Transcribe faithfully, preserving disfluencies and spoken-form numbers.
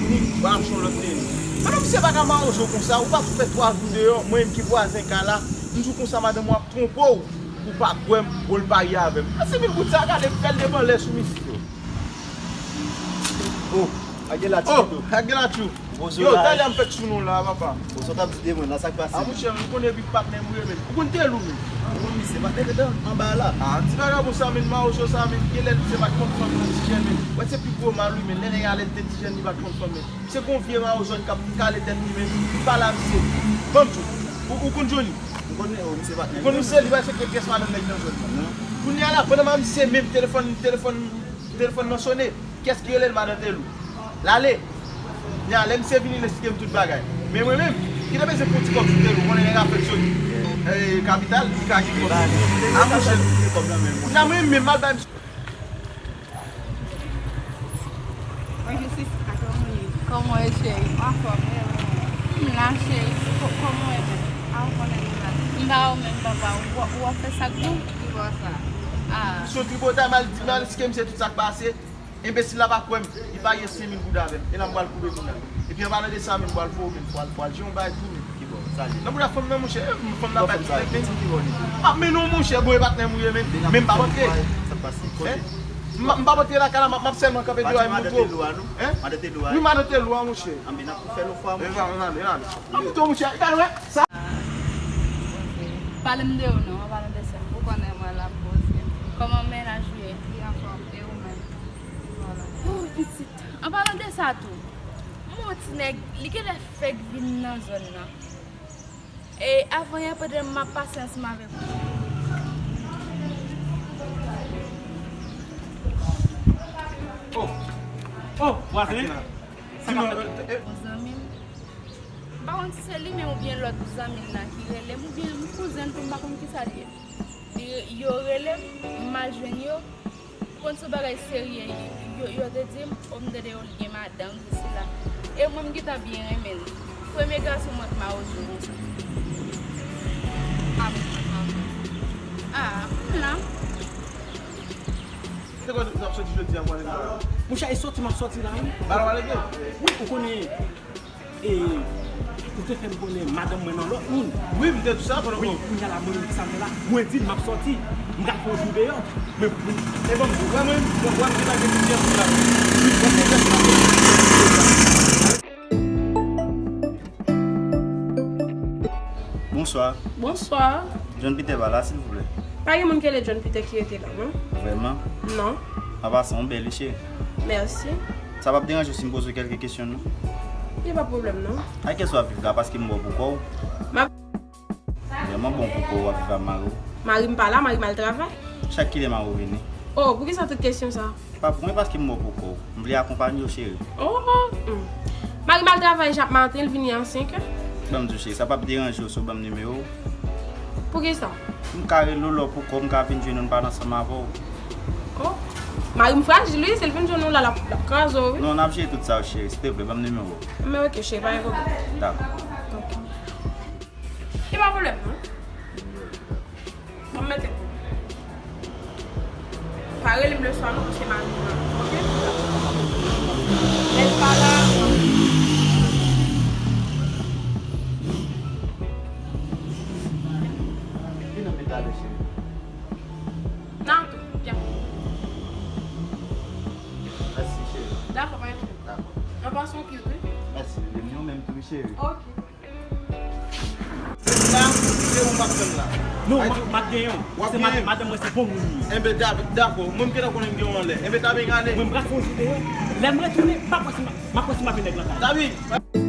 Ou ap chon lòt teni. Madanm, se pa ka mawozo konsa, ou pa fè twa jou deyò, mwen menm ki vwazen kay la, m di w konsa madanm ou ap twonpe w, ou pa kwè m, ou l parye avè m. A senk mil goud sa, gade, fè l devan lè sou misye. Oh, a gen la ti pito. Oh, a gen la tchou. Yo, talè m fèk sou nou la, papa. Ou sot ap di de mwen la, sa k pase? A monchè, m konnen epi patnè m ou ye, men. Ou konn Telou, men. Ou konn misye, patnè m anba la. A, ti vagabon sa, men, mawozo sa, men, genlè misye pa t konn fanm nan ti jèn, men. Wè, se pi gwo mal, wi, men. Lè nèg ale, l te ti jèn, li pa t konn fanm, men. Se gon vye mawozo k ap kale tèt li, men. Li pale a misye. Ban m di w. Ou, ou konn Johnny? M konnen, oh, misye patnè m. Ou konn misye, li pa respekte pyès madanm nèg nan zòn nan. Non. Kounye a la, pandan misye menm telefòn, telefòn, telefòn nan sone, kiyès ki rele l? Madan Telou. L ale. Nya, lè misye vini, l esplike m tout bagay. Men mwen menm, ki te bezwen pran ti kòb sou Telou, konnen nèg ap fèk sot, eh, kapital, li ka gen kòb. A monchè. Kòb nan men mwen. Nya, mwen menm, m al bay misye. Bonjou sista, kòman w ye? Kòman w ye, cheri? M anfòm, e ou? M la, cheri. Ko-, kòman w ye menm? A, ou konnen nou la. M ba ou menm, papa. Ou, ou ap fè sa k bon? Ki bò sa? A. Sou tripotay, m al di, m al esplike misye tout sa k pase. Enbesil la pa kwè m. Li parye senk mil goud avè m. E la m pral koupe moun nan. Epi an palan de sa, menm, m pral fè w, menm, pral, pral jwenn yon bagay tou, menm. Ki bò? Sa li. Nan bouda fanm nan, monchè, eh, fanm nan bay tout nèg, men. M ap mennen w, monchè, bon, e patnè m ou ye, men. Men m p ap antre. Sa k pase? Kote? M, m p ap antre lakay la, m ap, m ap sèlman kanpe deyò a, m montre w. Madan Telou a, non? Hein? Madan Telou a. Wi, madan Telou a, monchè. Anben, n ap fè l yon fwa, monchè. Ann ale, ann ale. Ann ale. Ann ale, ann ale. Sa. Pale m de ou non, an palan de sa. Ou konnen mwen la, m poze. Kòman mennaj ou ye? Li anfòm, e ou menm? Vwala. Oh, pitit. An palan de sa tou, m wè yon ti nèg, li genlè fèk vin nan zòn nan. E avan yè, pandan m ap pase ansanm avèk ou. Oh! Oh, vwazen! Sinon, euh, euh, yon zanmi m. M pa konn si se li menm oubyen lòt zanmi l la ki rele m, oubyen yon kouzen l tou, m pa konn kisa l ye. Li, yo rele m, m al jwenn yo. Ou konn se bagay serye, yo, yo te di m, o m tande yo, li gen madanm, sesi la. E mwen, m gentan byen renmen l. Premye gason mwen k mawozo konsa. A, m la. Se kòman n ap soti jodi a pou ale nan bal? Monchè, e soti m ap soti la, wi. Bal w ale gen? Wi, ou konnen, e, ou te fè m konnen madanm mwen nan lòt moun. Wi, m te di sa pandan. Wi, kounye a la, mwen menm ki sa m fè la, mwen di l m ap soti. M pral fè yon jou deyò. Men, men, e ban m di w, wè mwen, wè, wè m gentan gen plizyè fi la. Wi, wè m gen plizyè fi la. Bonswa. Bonswa. John Peter pa la, silvouplè? Pa gen moun ki rele John Peter ki rete la, non. Vrèman? Non. An pasan, ou bèl, wi, cheri. Mèsi. Sa p ap deranje w si m poze w kèlke kesyon, non? Gen pa pwoblèm, non. Ak kiyès w ap viv la, paske m wè w pou kò w. M ap Vrèman bon pou kò w ap viv ak mari w. Mari m pa la, mari m al travay. Chak kilè mari w vini? Oh, poukisa tout kesyon sa? Pa pou mwen, paske m wè w pou kò w. M vle akonpanye w, cheri. Oh, hmm. Mari m al travay chak maten, l vini a senk è. Ban m di w, cheri, sa p ap deranje w si w ban m nimewo w? Poukisa? M ka rele w lè w pou kò w, m ka vin jwenn ou, n pale ansanm avè w. Oh. Mari m frajil, wi, si l vin jwenn ou la, l ap, l ap kraze w, wi. Non, n ap jere tout sa, cheri. Silteplè, ban m nimewo w. Men oke, cheri, pa gen pwoblèm. Dakò. Ok. Gen pa pwoblèm, non. Bon, m mete pou. Pa rele m leswa, non, paske m al nan, oke? Lè l pa la, vin nan pita de cheri. Nan tou, dja. Mèsi, cheri. Dakò, pa gen pwoblèm. Dakò. An pasan, ou cute, wi. Mèsi, li menm tou, wi, cheri. Oke. Se sa, se ou m ap tann la. Non, m ap, m ap genyen w. W ap genyen m. Se mad-, madanm mwen, se bon moun li ye. Enben, da-, dakò. Mwen, m gentan konnen m gen w anlè. Enben, Tabing, ale. Mwen, m pral fè yon jou deyò. Lè m retounen, m ap wè si m, m ap wè si m ap vin nèg lan kay. Tabing.